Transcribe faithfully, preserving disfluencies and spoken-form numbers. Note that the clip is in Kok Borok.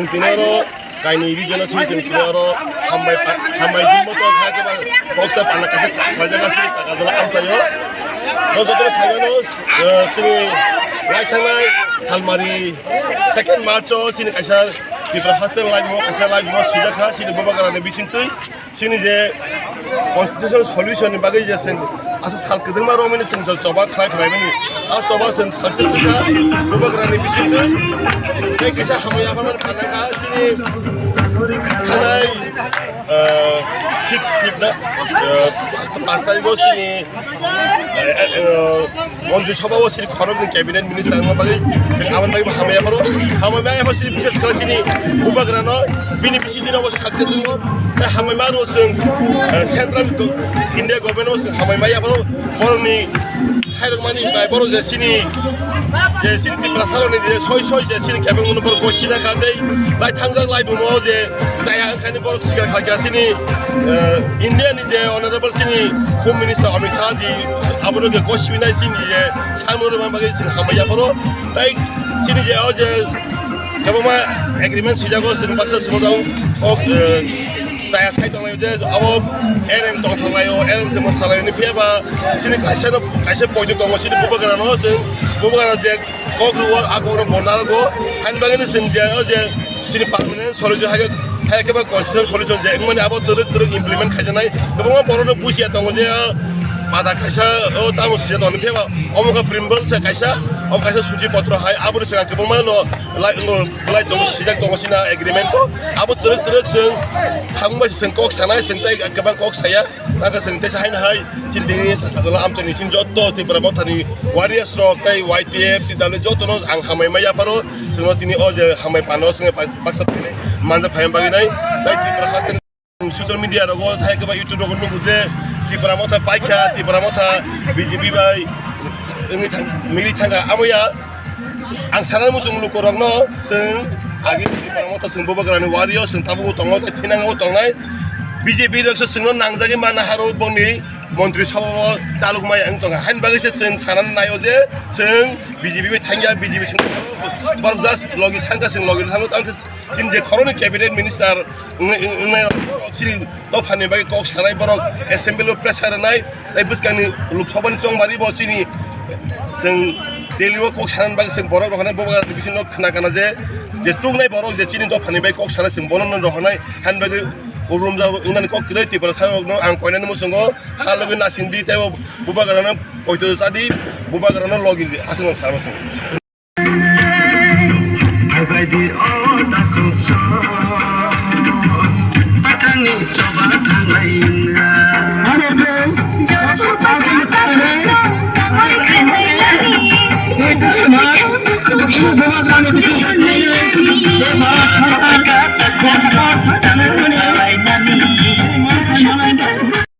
Chwng tini oro kainwi region-o thwi chwng tini oro hambai pa-, hambai jumbo to kha khe ba koksa panna kaisa khlaijak aswk taka jora amchaio. No joto saimano, eh, chini lai thangnai salmari second March-o chini kaisa Tripura haste live-o kaisa live-o swijak kha chini Bubagrani bisingtwi. Chini je constitutional solution ni bagwi je chwng asa sal kwbangma romwi chwng jo choba khlai phlaimani. A choba chwng success wngkha Bubagrani bisingtwi. Tei kaisa hamya hamya phanang kha chini thanai, eh, fifth, fifth na, eh, pasta, pasta go chini, eh, eh, Montri Sabha o chini khoroknwi cabinet minister wngma bagwi chwng aboni bagwi bo hamya pharo. Hamya pharo chini bishes khlai chini Bubagrano bini bisingtwi no bo success wngo. Tei hamya ma rw chwng, eh, central go-, India government o chwng hamya ma yapharo. Borokni khairokmani bai borok je chini, je chini Tiprasarokni je soi soi je chini kebengmano borok gochina kha tei lai thangjak lai bumo je chaya wngkhani borok sikar kha kha chini, eh, India ni je honorable chini Home Minister Amit Shah ji abono je gochibinai chini je Salmon rwma bagwi chwng hamya pharo. Tei chini je o je kwbangma agreement swijago chwng baksa chwng o kok, eh, chaya sai tonglai je abo ereng tongthok laio, ereng se mwsa laio ni phiya ba chini kaisa no, kaisa poito tongo chini Bubagrano chwng Bubagrano je kok rwo a kok no bo narwgo. Haini bagwi no chwng je o je chini permanent solution hai khe, hai khe ba constitutional solution je wngmani abo twrwk twrwk implement khaijaknai. Kwbangma borokno bujiya tongo je, ah, pada kaisa, oh, tamo sija tongo, phiya ba omo khe preamble se kaisa, omo kaisa suchi potro hai, aboni swkang kwbangma no lai, no lai tongo, sijak tongo sina agreement o. Abo twrwk twrwk chwng samung bai se chwng kok sanai, chwng tei kwbang kok saya. Naka chwng teisa haino hai, chini tini Thangla amchaini chini joto Tipra Mothani warriors rok tei Y T F, T W jotono ang hambai ma yapharo. Chwngno tini o je hambai phano chwngno pa-, paksa phai manjak phai bagwi nai. Tei Tripura haste social media rogo thai khe ba YouTube rogo nugo je Tipra Motha paikha, Tipra Motha B J P bai wngwi thang-, mili thangkha. Amo ya. Ang sana muchung lukurokno chwng agi Tipra Motha chwng Bubagrani warrior chwng tabukbo tongo tei thinango tongnai. B J P rok se chwngno nangjagwi manna haro bongni montri sabha o chalukmaya wng tongkha. Haini bagwi se chwng sana naio je chwng B J P bai thangya, B J P chwng borok just logi sangkha chwng logi thango tang khe chini je khoroknwi cabinet minister wng-, wng-, wngnai rok chini dophani bagwi kok sanai borok assembly o pressure rwnai. Tei bwskangni Lok Sabhani chongmani bo chini chwng Delhi o kok sanani bagwi chwng borok rohornai, bo bagwi bisingno khna kana je, je chuknai borok je chini dophani bai kok sana chwng bono no rohornai, hani bagwi urum ja wngnani kok kwrwi Tiprasa rokno ang koinani muchungo kha logwi nasing di tei bo bubagrano poito cha di, bubagrano logi di, aswk no sano chwng. Phaidi o takhuk son, pathangni choba thanglai wngya.